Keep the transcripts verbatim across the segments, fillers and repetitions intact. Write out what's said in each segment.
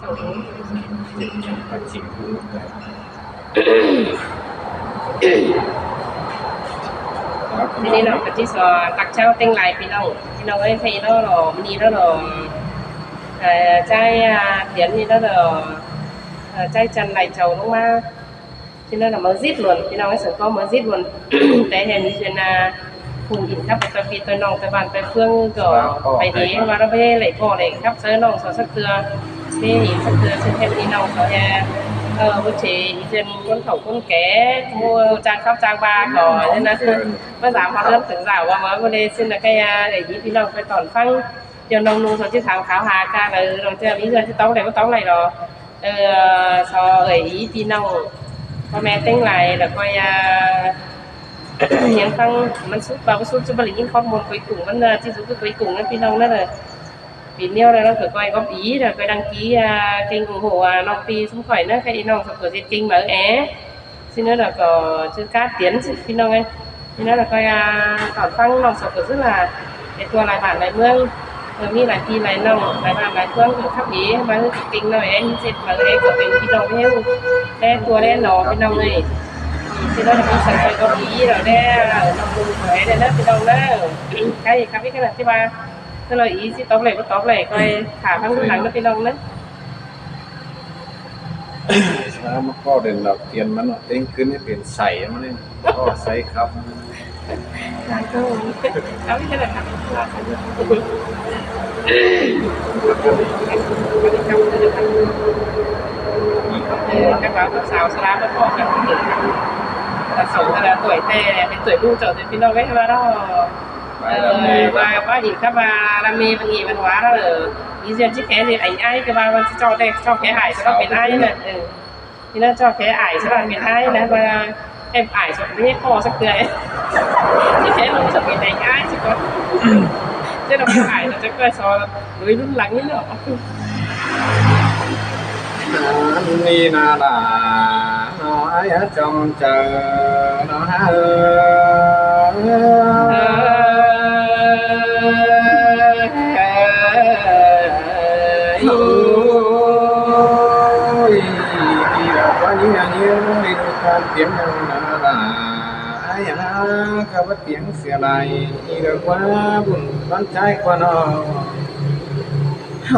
Sau. Tỉ ꞌnị ꞌnọng ꞌcọ ꞌchí so ꞌtặc ꞌcháo ꞌtếng lai ꞌpi ꞌnọng, ꞌpi ꞌnọng ơi, ꞌkhạy ꞌnị ꞌnớ lo, ꞌmự ꞌnị ꞌnớ lo, ơ, ꞌchái, ơ, Tiến ꞌnị ꞌnớ lo, ơ, ꞌchái Trần lai chảu ꞌlống ꞌmá. ꞌChí ꞌnớ lo máư dít luôn, ꞌpi ꞌnọng ơi, sớng ꞌcọ máư dít luôn. Té hên ꞌchí ꞌnớ, ꞌcọ ꞌnhắng khắp ꞌtoi ꞌpi ꞌtoi ꞌnọng ꞌtoi bản ꞌtoi ꞌphướng ꞌcọ, ꞌva ꞌpay đi ꞌva ꞌlẹo ꞌva ꞌlẹo ꞌcọ ꞌlẹo khắp sáư ꞌnọng so sắc tưa. ꞌChí ꞌnị sắc tưa ꞌchí hên ꞌnị ꞌnọng so ꞌnớ. Ờ, ꞌcọ ꞌchí ꞌchí ꞌcốn khảu ꞌcốn ké, ꞌmưa ꞌchang khắp ꞌchang ꞌva ꞌcọ ꞌnớ. ꞌMá dăm ꞌhọt ꞌlươn tứn dảo ꞌva máư ꞌmưa ꞌlẹo ꞌchí ꞌnớ ꞌcọ ꞌnhắng ꞌcọ ꞌpi ꞌnọng ꞌcọ tỏn ꞌphắng. ꞌCọ ꞌnọng ꞌnung so ꞌchí tham kháo ha ꞌca đaư, ꞌnọng ꞌchí ꞌmí ꞌdọn ꞌchí ꞌtóng đảy ꞌva ꞌtóng đảy lo. Ờ, so ꞌcọ ꞌnhắng ꞌpi ꞌnọng ꞌpo ꞌme ꞌtếng lai lo ꞌcọ ꞌnhắng ꞌphắng ꞌmắn sút, ꞌva ꞌmắn sút ꞌchí ꞌva ꞌlẹo ꞌnhắng khót môn cuối cùng ꞌmắn, ơ, ꞌchí dú ꞌcọ cuối cùng ꞌnớ ꞌpi ꞌnọng ꞌnớ. Pi ꞌnéo ꞌnớ ꞌcọ ꞌcọ góp ý ꞌnớ, ꞌcọ đăng ký, ơ, kênh ủng hộ, ơ, ꞌnọng ꞌpi ꞌsúm khỏi ꞌnớ, ꞌkhạy ꞌnọng so ꞌcọ ꞌdệt kênh máư é. ꞌChí ꞌnớ ꞌcọ ꞌchư cá Tiến ꞌchí ꞌpi ꞌnọng ơi. ꞌChí ꞌnớ ꞌcọ ꞌcọ ꞌnhắng tỏn ꞌphắng ꞌnọng so ꞌcọ ꞌchí là ꞌlẹo tua lai bản lai ꞌmướng, ꞌmí lai ꞌpi lai ꞌnọng, lai bản lai ꞌphướng ꞌcọ khắp ꞌnị, ꞌmá ꞌhứ kênh ꞌnọng é, ꞌdệt máư é ꞌcọ pên ꞌpi ꞌnọng ꞌhế ꞌlẹo tua ꞌlẹo lo ꞌpi ꞌnọng ơi. ꞌChí ꞌnớ ꞌcọ ꞌmí săng ꞌcọ góp ý lo ꞌlẹo, ꞌnọng ꞌnung khỏi ꞌlẹo ꞌnớ ꞌpi ꞌnọng ꞌnớ. ꞌCọ ꞌcọ ꞌmí ꞌcọ ꞌnhắng ꞌchí ꞌva, ꞌtớ lo ý ꞌchí tóp ꞌlẹo ꞌva tóp ꞌlẹo ꞌcọ thả ꞌphắng ꞌlung lăng ꞌnớ ꞌpi ꞌnọng ꞌnớ. Sao ꞌmá ꞌcọ đảy đọc tiền ꞌmắn ꞌnọ, ꞌtếng ꞌcứn ꞌhế pên sảy ꞌmắn ꞌnị. ꞌCọ sảy khắp. Dạ, cô. Cháu biết là cháu biết là cháu biết. Các bạn có sao, sao đó, có con, là sống là tuổi tè, cái tuổi đu trở thành phi nông ấy mà đó. Ờ, và bác nhìn các bà làm mì, văn nghệ văn hóa đó là ý duyên chứ cái gì ảnh ai cái bà, bà cho đây, cho cái ải cho nó bên ai nè. Ừ. Thì nó cho cái ải cho nó bên ai nè, bà em ải cho cái po sắc tươi. Chứ cái lũ cho cái đánh ai chứ con. Chứ nó cái ải nó chắc là so với lũ lắng ấy nó. Ni na đà, nó ai ở trong chờ, nó ha. Ôi, đi là có những anh yêu, đi được tan tiếng đâu nà là ai hả, có bất tiếng xưa này, đi được quá buồn, con trai qua nó.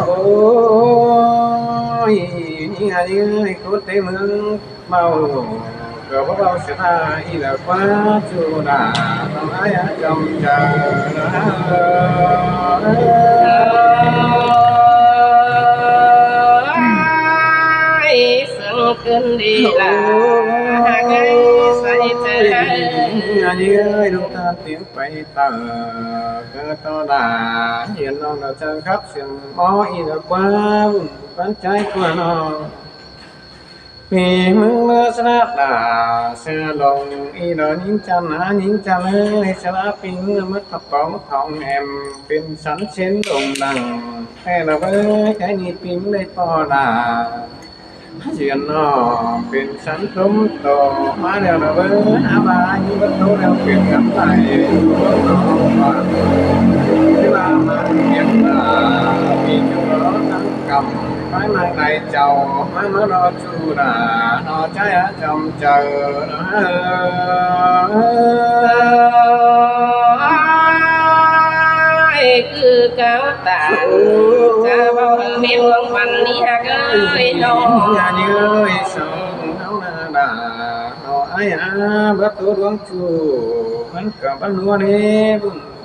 Ôi, những anh yêu, có thể mừng. Mau, kơ báu báu sá na, ꞌí lơ ꞌquá ꞌchu đa, ꞌtong ai á chong chaư. Ai sướng cơn đi là, ꞌhặc ai sai chaư. Ôi, ꞌnhá ꞌnhới, ꞌlung ꞌtan tiếng pay taư, kơ ꞌto đa, hiên ꞌnọng đa chaư khắp sương ꞌmo, ꞌí lơ ꞌquá, ꞌquá ꞌchái ꞌquá ꞌnọng. ꞌPi ꞌmướng ꞌmưa sá đa sá lông, ꞌí đa ꞌnhính chăn ná ꞌnhính chăn ới, sá ꞌpi ꞌmướng ꞌmá thắp bóng thong em, pên sắn sến lông đăng, ê đa bới, cái ꞌnị ꞌpi ꞌmướng đảy ꞌpo đa. Diên ꞌnọ, pên sắn tốm tô, ꞌmá đeo đa bới, há ba ꞌnhính bớt tô đeo pên ngắm lai, chứ ba ꞌmá pên đa, ꞌpi ꞌchu đó thắng căm, bái mang đảy chảu, ꞌmá ꞌmá đó ꞌchu đa, ꞌnọ ꞌchái á chong chaư. Ai cứ cáo tả, chả bao giờ mê muống bắn đi ꞌhặc ơi ꞌnọ. Nhà như ơi, sống nóng nà đà, ꞌnọ ai á, bớt tố đuống chu, bắn cờ bắn lúa đi,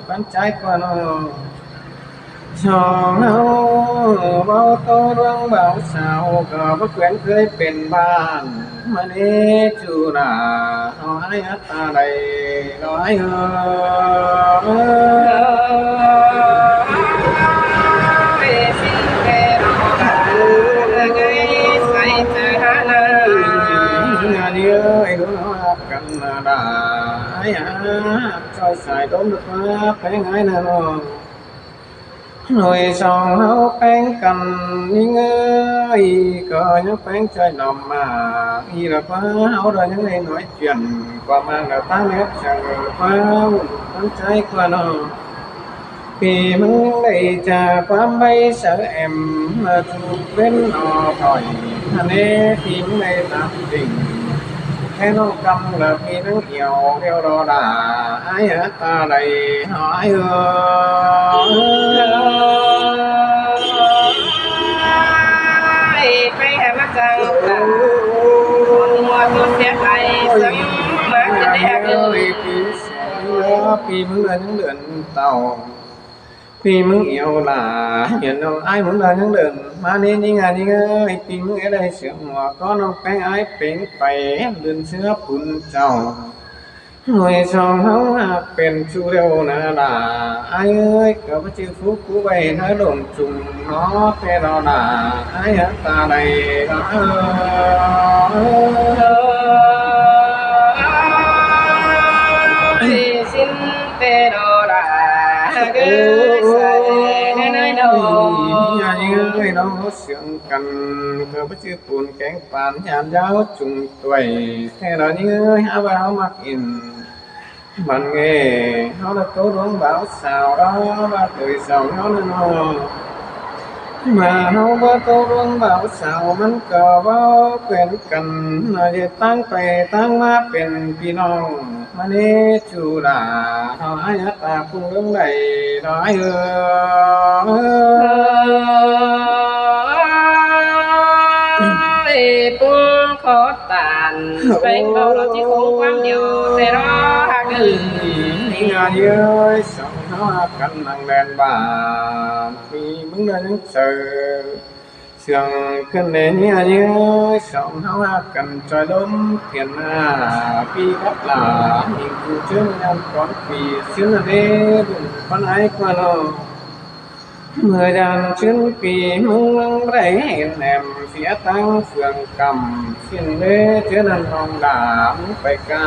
bắn ꞌchái ꞌquá ꞌnọ. Song ꞌháu báu tô ꞌluống báu sao, ꞌcọ báu quyến ꞌkhới pên ꞌban, ꞌmá ꞌnị ꞌchu đa, ꞌnọ ai ꞌhặc ta đảy, ꞌnọ ai ơi. Ơi, ꞌlung ꞌnọ căn đa, ai ꞌhặc, ꞌchoi sai đốm đa ꞌquá, péng ai nà ꞌnọ. Nổi song ꞌháu péng căn ꞌnhính ơi, ꞌcọ ꞌnhắng péng ꞌchoi nòm mà, ꞌí lơ ꞌquá ꞌháu đa ꞌnhắng đảy nói chuyện, ꞌquá mang đa ta nét chaư ꞌquá, ꞌquá ꞌchái ꞌquá ꞌnọ. ꞌPi ꞌmứng đảy ꞌchạ ꞌquám ꞌvạy saư êm, ꞌmá ꞌchu ꞌvến ꞌnọ khỏi, ꞌnặn ꞌnê ꞌpi ꞌmứng đảy tăm tỉnh. Khék ꞌnọng ꞌcắm ꞌlạ ꞌpi ꞌmứng ẻo ꞌlẹo đó đa, ái ꞌhặc ta đảy, ái ơi. Ôi, ꞌpéng hả ꞌmá chăng ta. Ôi, ꞌmá ꞌchu sia đảy, ôi, sớm ꞌmá ꞌchớ đảy hả ơi. Ôi, ꞌpi sớm ꞌlạ ꞌpi ꞌmứng đảy ꞌnhắng đươn tảu. ꞌPi ꞌmứng ẻo đa, hiên ꞌnọng ái ꞌmứng đảy ꞌnhắng đươn. ꞌMá ꞌnị ꞌnhính ꞌnhính ơi, ꞌpi ꞌmứng ẻo đảy sương ꞌmua, ꞌcọ ꞌnọng ꞌpéng ái pên pay, đươn ꞌsứa pun chảu. ꞌMui song ꞌháu ꞌhặc pên ꞌchu ꞌlẹo ꞌnớ đa, ái ơi, ꞌcọ báu ꞌchư phúk cú ꞌvạy ꞌnớ lông chung nó ꞌtẹ đó đa, ái ꞌhặc ta đảy đó. Ôi, ꞌsịn ꞌtẹ đó đa, ꞌhặc ơi, sai ꞌnớ ꞌnớ đó. Ôi, ꞌnhính ơi, ꞌnọng ꞌháu sương căn, ꞌcọ báu ꞌchư pun kéng păn, ꞌnhán dáo chung ꞌtuối. ꞌTẹ đó ꞌnhính ơi, ꞌháu ꞌva ꞌháu ꞌmặc ỉn. Mẳn ꞌnê, ꞌháu ꞌnạ ꞌtố ꞌluống báu sau đó, ꞌva ꞌtoi sau ꞌháu ꞌnặn ꞌnớ. ꞌMá ꞌháu báu ꞌtố ꞌluống báu sau, ꞌmắn ꞌcọ báu pên căn, ꞌnọ ꞌdệt ꞌtáng pay ꞌtáng ꞌmá pên ꞌpi ꞌnọng. ꞌMá ꞌnị ꞌchu đa, ꞌnọ ái ꞌhặc ta ꞌpứng ꞌlớng đảy, ꞌnọ ái ơi. Ôi, ꞌpứng khó tản, ꞌpéng báu lỏ ꞌchí khong ꞌquám điêu, ꞌtẹ đó ꞌhặc ơi. ꞌNhính ơi, song ꞌháu ꞌhặc căn nẳng đen bản, ꞌpi ꞌmứng đảy ꞌnhắng chaư. Sương căn ꞌnê ꞌnhính ơi, song ꞌháu ꞌhặc căn ꞌchoi ꞌlốm thiên ꞌnạ, ꞌpi cắp lả, ꞌnhính ꞌchu ꞌchớ ꞌnhắng cón ꞌpi ꞌsướng ꞌnặn ꞌnê, bun ꞌphắn ái ꞌquá ꞌnọ. ꞌMưa dan ꞌchướn ꞌpi ꞌmứng ꞌmắn đảy hên ẻm sia ꞌtáng sương căm, ꞌsịn ꞌlế ꞌchớ ꞌnặn ꞌnọng đa ꞌmứng pay ꞌca.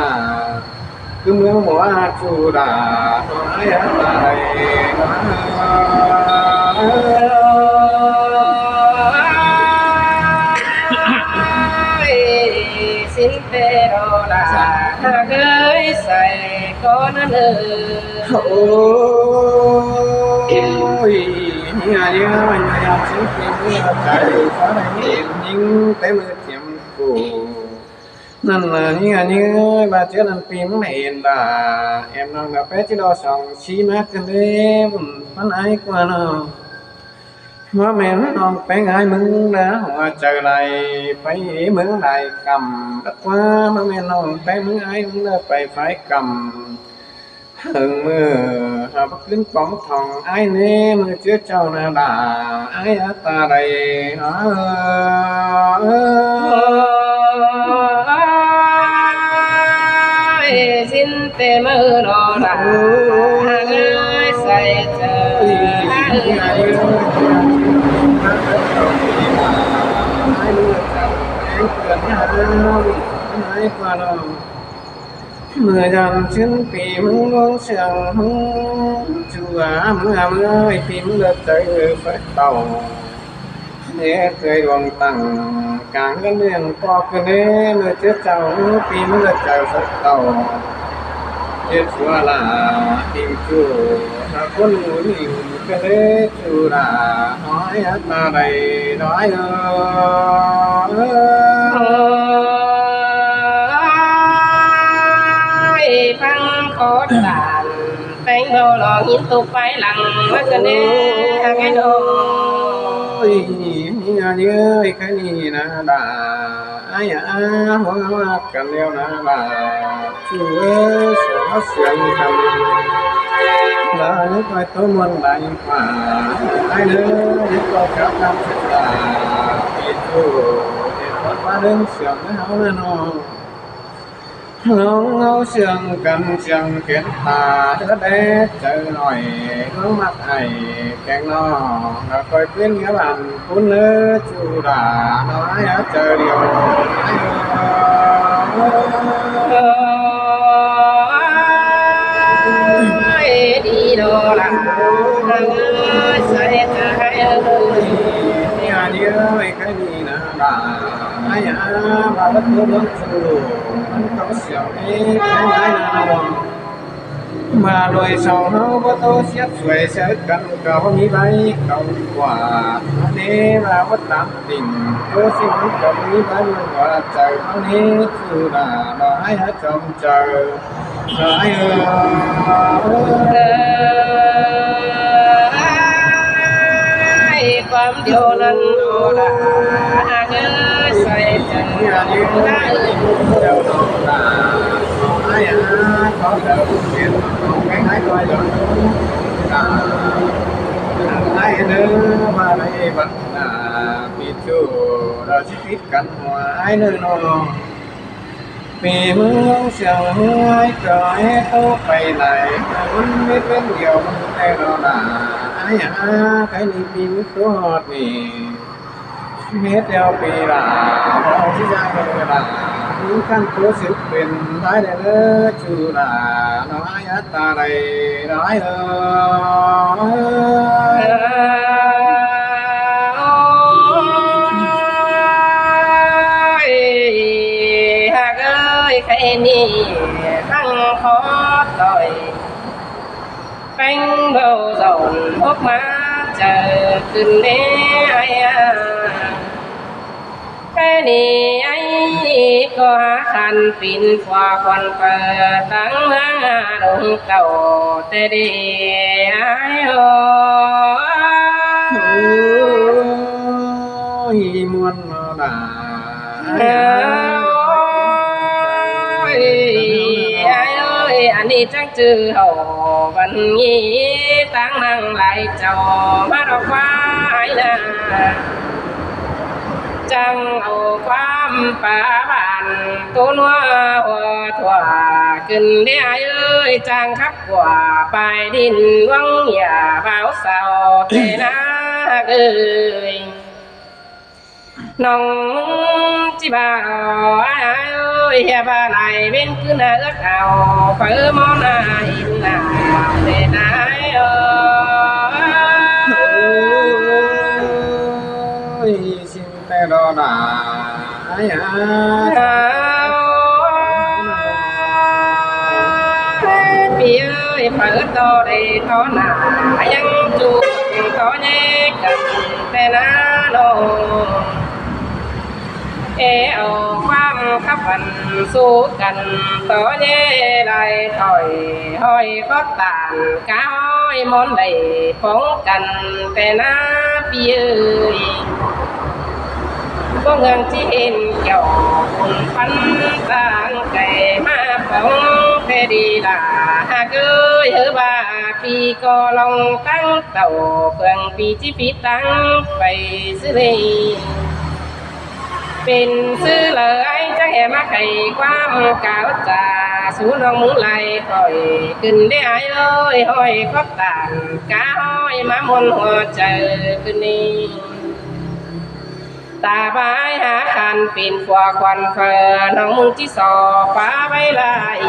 ꞌCứ ꞌmướng ꞌmua ꞌchu đa, ái ꞌhặc ta đảy. Ôi, ꞌsịn ꞌtẹ đó đa, ꞌhặc ơi, sai ꞌcọ ꞌnặn ơi. Ôi, ꞌnhính ơi, ꞌnhính ơi, ꞌchư ꞌpi ꞌmứng ꞌchạ, ꞌsướng đảy ꞌnhính ꞌtẹ ꞌmưa thiêm phủ. ꞌNặn ꞌnhính ơi, ꞌva ꞌchớ ꞌnặn ꞌpi ꞌmứng đảy hên đa, ẻm ꞌnọng đa ꞌpé ꞌchí đo song ꞌchí ꞌmá căn ꞌlế, bun ꞌphắn ái ꞌquá ꞌnọ. ꞌMá ꞌmen ꞌnọng ꞌpéng ái ꞌmứng đa hua chaư lai, pay ꞌmứng lai căm, đắc ꞌquá ꞌmá ꞌmen ꞌnọng ꞌpéng ꞌmứng ái ꞌmứng đa pay phái căm. Hơng ꞌmưa, hảư báu ꞌcứn póng thỏng ái ꞌnê, ꞌmưa ꞌchớ chảu ꞌnạ đa, ái ꞌhặc ta đảy. Ôi, ꞌsịn ꞌtẹ ꞌmưa đó đa, ꞌhặc ơi, sai ꞌchớ. Ái ꞌmưa ꞌchớ, ái ꞌmưa ꞌchớ, ái ꞌquá ꞌnọ. ꞌMưa dan ꞌchướn ꞌpi ꞌmứng ꞌluống sương ꞌmứng ꞌchu a, ꞌmưa a ꞌmưa ơi, ꞌpi ꞌmứng đa chaư phớt tảu. ꞌNê ꞌtơi luông tẳng cang ꞌcắn ꞌliệng ꞌpọ ꞌcứn ꞌnê, ꞌmưa ꞌchớ chảu ꞌpi ꞌmứng đa chaư phớt tảu. ꞌDệt sua lả ꞌnhính ꞌchu, hảư ꞌcốn ꞌnhính ꞌcứn ꞌnê ꞌchu đa, ái ꞌhặc ta đảy, ái ơi. Ôi, ꞌphắng khó tản, ꞌpéng báu lỏ ꞌnhính tô pay lăng, ꞌmá căn ꞌnê, ꞌhặc ꞌnê ꞌnọ. Ôi, ꞌnhính ơi, ꞌkhạy ꞌnị ꞌnạ đa, ái a, ꞌhua ꞌhặc căn ꞌlẹo ꞌnạ đa. ꞌChu ơi, sương ꞌháu sương căn. Lỏ ꞌnhính ꞌcoi ꞌtố ꞌmuôn lai ꞌmá, ái ơi, ꞌnhính ꞌcoi khắp khắp sương ta. ꞌPi ꞌchu, ꞌdệt ꞌpá ꞌlớng sương ꞌháu ꞌnặn ꞌnọ. ꞌLuống ꞌháu sương căn sương kén ta, ꞌhứa đé chaư ꞌnọi, ꞌluống ꞌmặc ải kéng ꞌnọ, ꞌcọ ꞌcoi ꞌquiến ꞌngúa bản ꞌcốn ꞌnớ ꞌchu đa, ꞌnọ ái ꞌhặc chaư điêu. Ôi, đi đó là, sai ꞌchớ ái ơi. ꞌNhính ơi, ꞌkhạy ꞌnị ꞌnạ đa, ái a, ꞌva báu ꞌtố ꞌluống ꞌchu, ꞌmắn ꞌcọ sương ꞌnê, ái ꞌnạ đa. ꞌMá ꞌlới sau ꞌháu báu ꞌtố siết suối ꞌsớ căn, cáu ꞌmí báu ꞌcóng ꞌquá. ꞌNé ꞌmá báu tắm tỉnh, ꞌtố siết ꞌcóng ꞌmí báu ꞌmắn ꞌquá chaư ꞌháu ꞌnê. ꞌChư lả ꞌnọ ái hák chom chaư, ꞌnọ ái ơi. Ơi, ꞌquám điêu ꞌnặn ꞌnọ lả, ꞌhặc ới, sai chaư ꞌnọ lả, ꞌnọ ái ơi, ꞌcọ đaư phiên, ꞌcọ ái ơi, ꞌnọ lả, ái ơi, ꞌmá đảy bát nả, ꞌpi ꞌchu, ꞌlạ ꞌchí phít căn ꞌmá ái ơi ꞌnọ. ꞌPi ꞌmướng siêng ꞌhứ ái ꞌcọ é ꞌtố pay lai, ꞌmắn mết ꞌvến điêu ꞌmắn ꞌtẹ ꞌnọ lả. Ái ơi, ꞌkhạy ꞌnị ꞌpi ꞌmướng ꞌtố ꞌhọt ꞌnị, mết điêu ꞌpi lả, ꞌchí dáng ꞌnị lả, ꞌmướng ꞌcắn ꞌtố sứp pên ꞌtái đảy ꞌnớ ꞌchu lả, ꞌnọ ái ꞌhặc ta đảy, ꞌnọ ái ơi. Ơi, ꞌhặc ơi, ꞌkhạy ꞌnị ꞌphắng khót ꞌtoi, ꞌpéng báu dỏn hốc ꞌmá chaư ꞌcứn ꞌnê ái a. ꞌKhạy ꞌnị ái ꞌcọ hák khăn pên pua khuôn phaư táng ꞌmướng a đông tảu ꞌtẹ đi ái ơi. Ôi, muôn ꞌnọ lả. Ơi, ái ơi, ꞌnị chắng ꞌchư hảư văn nghi táng ꞌmướng lai chảu ꞌmá ꞌlọ ꞌquá ái ꞌnạ. Chắng au ꞌquám pá bản ꞌtố ꞌnua ꞌhua thuả ꞌcứn ꞌnê ái ơi, chắng khắp ꞌquá pay đin ꞌluống ꞌnhá báu sau ꞌtẹ ꞌnạ ꞌhặc ơi. ꞌNọng ꞌmướng ꞌchí báu ái ơi, ꞌhiạk báu lai ꞌvến ꞌcứ ꞌnạ ước ao, phaư ꞌmó ꞌnạ in ꞌnạ ꞌtẹ ꞌnạ ái ơi. Ôi, ꞌsịn ꞌtẹ ꞌnọ lả, ái ơi. ꞌPi ơi, phaư ꞌtố đảy ꞌtố ꞌnạ, ꞌchắng ꞌchu ꞌtố ꞌnhé căn ꞌtẹ ꞌnạ ꞌnọ. É au ꞌquám khắp văn sú căn ꞌtố ꞌnhé lai thỏi, ꞌhọi khót tản cá ꞌhọi ꞌmón đảy póng căn ꞌtẹ ꞌnạ ꞌpi ơi. ꞌPo ꞌhướng ꞌchí hên kẻo ún pắn táng cay ꞌmá póng ꞌtẹ đi lả ꞌhặc ơi, ꞌhứ ꞌva ꞌpi ꞌcọ ꞌlống táng tảu ꞌpương ꞌpi ꞌchí phít táng pay ꞌsứ ꞌlế. Pên ꞌsứ ꞌlạ ái chắng é ꞌmá khay ꞌquám cáo ꞌchạ sú ꞌnọng ꞌmướng lai khỏi ꞌcứn ꞌnê ái ơi, ꞌhọi khót tản cá ꞌhọi ꞌmá ꞌmuôn ꞌhua chaư ꞌcứn ꞌnị. Ta bái hák khăn pên pua khuôn phaư ꞌnọng ꞌmướng ꞌchí so pá bái lai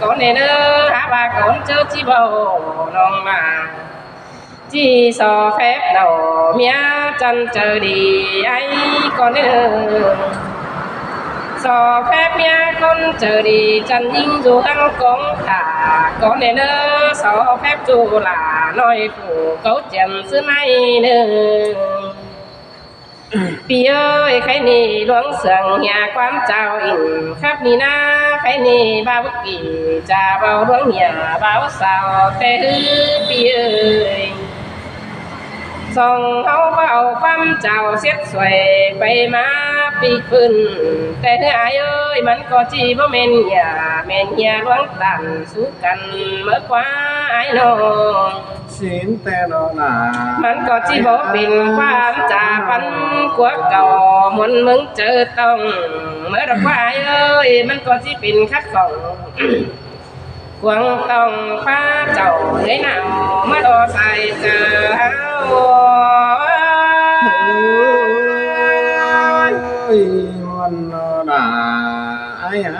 ꞌcốn ꞌnê ꞌnớ, hák ꞌva ꞌcốn ꞌchớ ꞌchí báu ꞌnọng ꞌmá ꞌchí so phép nảu ꞌmía chăn chaư đi ái ꞌcốn ꞌnê ꞌnớ. So phép ꞌmía ꞌcốn chaư đi chăn ꞌnhính dú ꞌhướn cống thả ꞌcốn ꞌnê ꞌnớ, so phép ꞌchu lả ꞌnọi phủ cáu chiêm ꞌsứ ꞌnị ꞌnớ. ꞌPi ơi, khay ꞌnị ꞌluống sương ꞌhiạk ꞌquám chao ỉn khắp ꞌnị ꞌnạ, khay ꞌnị báu báu kỉ chả báu ꞌluống ꞌnhá báu sau ꞌtẹ ꞌhứ ꞌpi ơi. Song ꞌháu báu au ꞌquám chao siết suối pay ꞌmá ꞌpi ꞌcứn ꞌtẹ ꞌhứ ái ơi, ꞌmắn ꞌcọ ꞌchí báu ꞌmen ꞌnhá ꞌmen ꞌnhá ꞌluống tản sú căn ꞌmớ ꞌquá ái ꞌnọ. ꞌSịn ꞌtẹ ꞌnọ lả. ꞌMắn ꞌcọ ꞌchí báu pên ꞌquám chả păn cua cảu ꞌmuôn ꞌmướng chaư tong ꞌmớ ꞌlạ ꞌquá ái ơi, ꞌmắn ꞌcọ ꞌchí pên khắt khỏng cuông tong pá chảu ꞌlới nảo ꞌmá ꞌlọ sai chaư ꞌháu. Ôi, ꞌmuôn ꞌnọ lả ái ơi.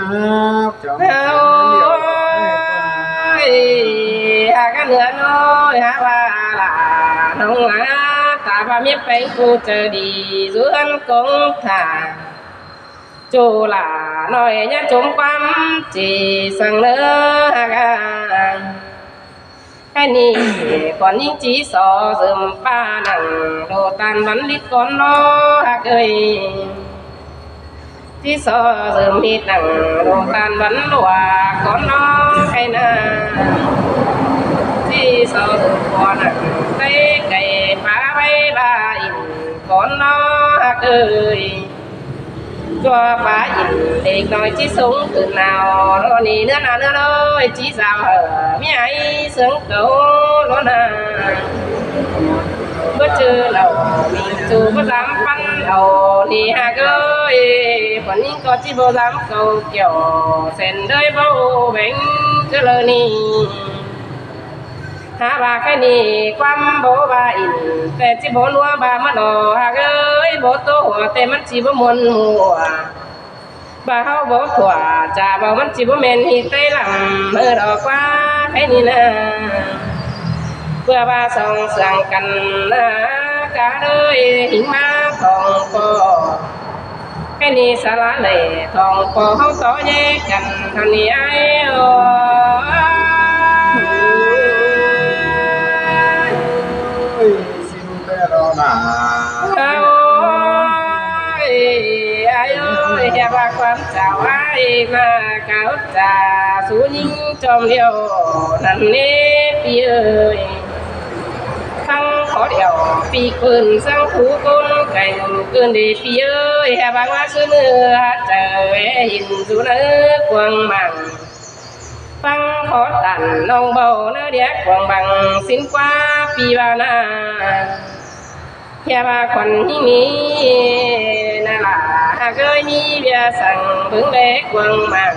Ôi, hák ꞌnứa ꞌnọi hák ꞌva lả ꞌnọng ꞌmá, ta ꞌva ꞌmía peng ꞌcu chaư đi dú ꞌhướn cống thả. Chủ lả nói nhá chốm quắm chỉ săng nớ hạc à. Cái ni còn những chỉ so dùm pa nặng đồ tan bắn lít con nó hạc ơi. Chỉ so dùm hít nặng đồ tan bắn lụa con nó cái na. Chỉ so dùm con nặng tay cày phá bay ba in con nó hạc ơi. Chua pá in đếc nói chí sống từ nào nó ni nữa nào nữa rồi chí sao hở mi ai sướng cấu nó na. Bớt chư lẩu mình chư bớt dám pắn lẩu ni ha gơi. Còn những con chí bố dám cầu kiểu sen đơi bố bánh cứ lơ ni. Hả bà cái ni quăm bố bà in, té chí bố nua bà mất lò hả ơi, bố tô hùa té mắn chí bố muôn mùa. Bà hâu bố thủa, chả bố mắn chí bố men hi té lắm, mơ đó qua cái ni na. Bữa bà song sàng cắn na, cả đời hình má thòng bố. Cái ni sa lá lệ thòng bố hâu tó nhé cắn thằng ni ai ơi. Ôi, xin tê lo nà. Ôi, ai ơi, hẹ bà quán chào ai mà cáo trà sú nhính chom liêu nắn nê pi ơi. Thăng khó điệu pi quên sang thú côn cảnh cơn đi pi ơi, hẹ bà ngoa sư mưa hát trời hẹ hình sú nơ quang mảng. Phăng khó tản nông bầu nơ điếc quang bằng xin qua pi bà na. Hia ba khuôn hí nghi na lả hạc ơi mi bia săng bướng lễ quang mảng.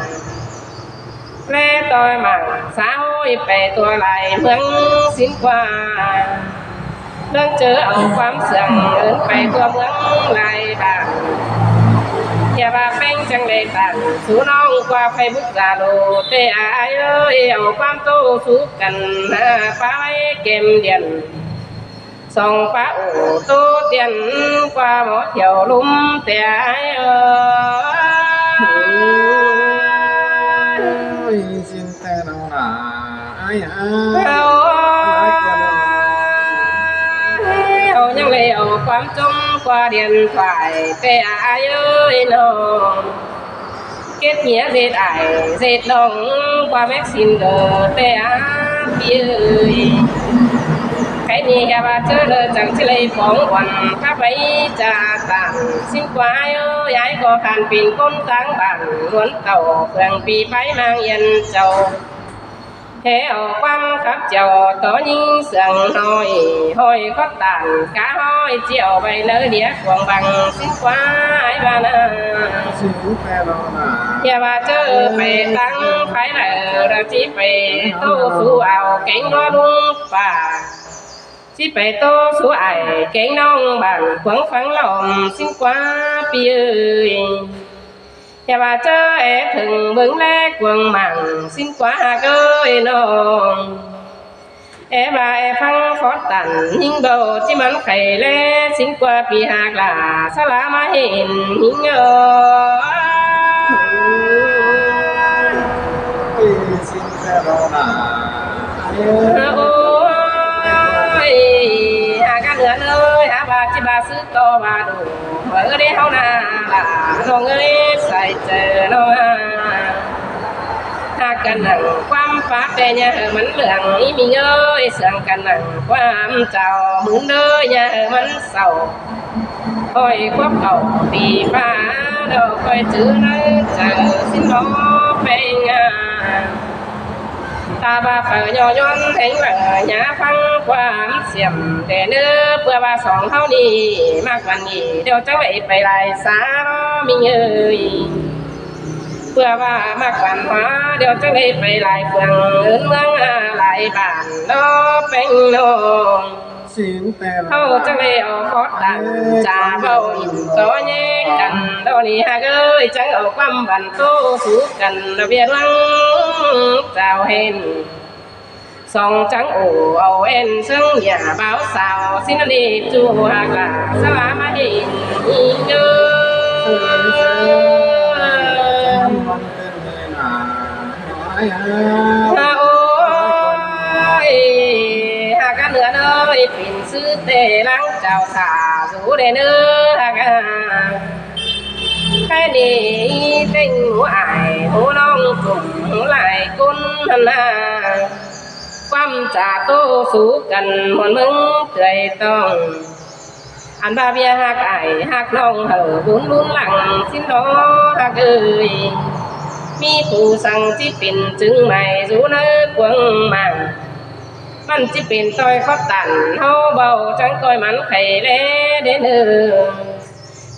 Lễ tôi mảng xã hội pè tua lai mướng xin qua. Lương chớ ẩu quăm sương ơn pè tua mướng lai bản. Hia ba peng chăng lễ bản sú nông qua Facebook Zalo tê ai ơi ẩu quăm tô sú cắn pa lai kem điện. Song pá ổ tô tiên qua bó thiểu lúm té ai ơi. Ôi, xin tê nô nà ai ơi. Ôi, ôi, nhắc lệ ổ quăm chung qua điện thoại té ai ơi nô. Kết nghĩa dệt ải dệt lòng qua mét xin gờ tê á pi ơi. Cái ni hia ba chớ lơ chẳng chư lây phóng quần khắp ấy cha tạm xin qua ai ơi ai có khan pin côn táng bản muốn tàu phường pi bái mang yên châu. Hé ổ quăm khắp châu tó nhính sương hỏi hỏi khót tản cá hỏi chiều bay nớ điếc cuồng bằng xin qua ai ba na. Xin tê lo nà. Hia ba chớ phải tăng phải lờ ra chỉ phải tô sú ảo kéng đó đúng pa. Chỉ phải tô sú ải kéng nông bản cuống phắng lòng xin qua pi ơi. Hia ba chớ é thừng bướng lé cuồng mảng xin qua hạc ơi nông. É ba é phăng khót tản nhính bầu chí mắn khay lé xin qua pi hạc lả sa lá má hên nhính ơi. Ôi, xin tê lo nà. Ôi, hả các đứa ơi, hả ba chi ba sư to ba đủ. Mơ đế hâu nà lả, nông ơi, sai chơ nông à. Hả cắn nặng quăm pá tê nhà hơ mắn lưỡng, ý mình ơi, sương cắn nặng quăm chào mướn đơi nhà hơ mắn sầu. Ôi, quốc cầu tì pha, đâu coi chữ nói chào xin nó phê nga. Ta ba phở nho nhón thánh vợ nhá phăng qua ấm xiềm để nơ bưa ba sóng hao nì, mạc văn nì, đều chắc vậy phải lại xa đó mình ơi. Bưa ba mạc văn hóa, đều chắc vậy phải lại phường ớn mương à, lại bản đó phanh nông. Xin tê lo. Hâu chắc lê ổ khót đàn, chả bầu in có nhé cắn, đô ni hạc ơi, chắc ổ quăm bản tô sú cắn, đô bia đoán chào hên. Song chắc ổ ổ en sướng nhà báo sao, xin đi chu hạc là, sao lá mà hên, hên ơi. Ôi, hák ăn ươn ơi, pên sư tê lăng chảu sả dú đê ꞌnớ hák à. Cái đi têng hú ải, hú ꞌnọng tủm, hú lai ꞌcốn hăn à. ꞌQuám chả tô sú căn muôn ꞌmứng tươi tong. Ăn ꞌva ꞌviạk hák ải hák ꞌnọng hảư bún bún lăng ꞌsịn đó hák ơi. ꞌMí phủ săng ꞌchí pên chứng mai dú ꞌnớ cuông mảng. ꞌMắn ꞌchí pên ꞌtoi khót tản ꞌháu báu chắng ꞌtoi mẳn khay ꞌlé đé ꞌnớ.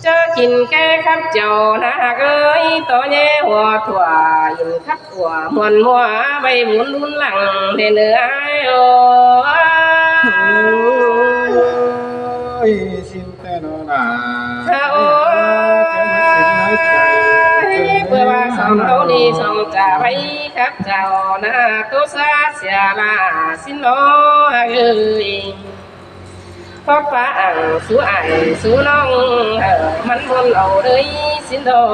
ꞌChớ kin ké khắp chảu ꞌnớ hák ơi, ꞌto ꞌnhé hua thua, kin khắp thua muôn hua, ꞌvạy bún bún lăng đé ꞌnớ ải ơ. Ôi, xin tê nó nả. Hák ơi, ꞌpưa ꞌva song ꞌháu ꞌnị song chả ꞌvạy khắp chảu ꞌnớ, tô sa sia la ꞌsịn đó hák ơi. Khót ꞌva ăn sú ải sú ꞌnọng, ơ, ꞌmắn ꞌmuôn au đới ꞌsịn đó.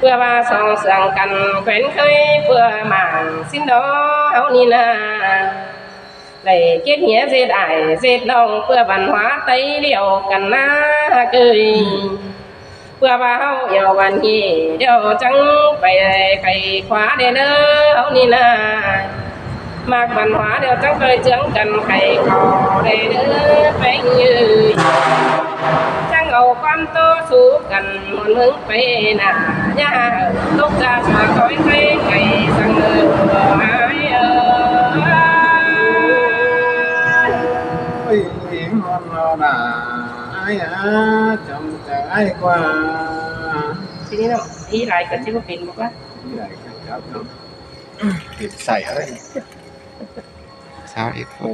ꞌPưa ꞌva song sương căn khen khơi ꞌpưa mảng ꞌsịn đó ꞌháu ꞌnị ꞌnớ. Đảy kết nghĩa ꞌdệt ải ꞌdệt ꞌnọng ꞌpưa văn hóa Tây ꞌlẹo căn ꞌnớ hák ơi. ꞌPưa ꞌva ꞌháu ꞌlẹo văn ꞌnị ꞌlẹo chắng pay khay khóa đé ꞌnớ ꞌháu ꞌnị ꞌnớ. Mác văn hóa ꞌlẹo chắng pay chướng căn khay khóa đé ꞌnớ ꞌpéng ơi. Chắng au ꞌquám tô sú căn muôn ꞌmứng pay nả, ꞌnhá tốc ra sua ꞌtoi khay khay săng ơ ải ơ. Ôi, ꞌnhắng hon lo nả ải à, chăm chả ải ꞌquá. ꞋTí ꞌnị ꞌnớ, ꞌí lai căn ꞌchí ꞌmá pên ꞌmá ꞌquá. Ꞌí lai căn chắp ꞌnớ. Pên sai ꞌhới. Sao ꞌí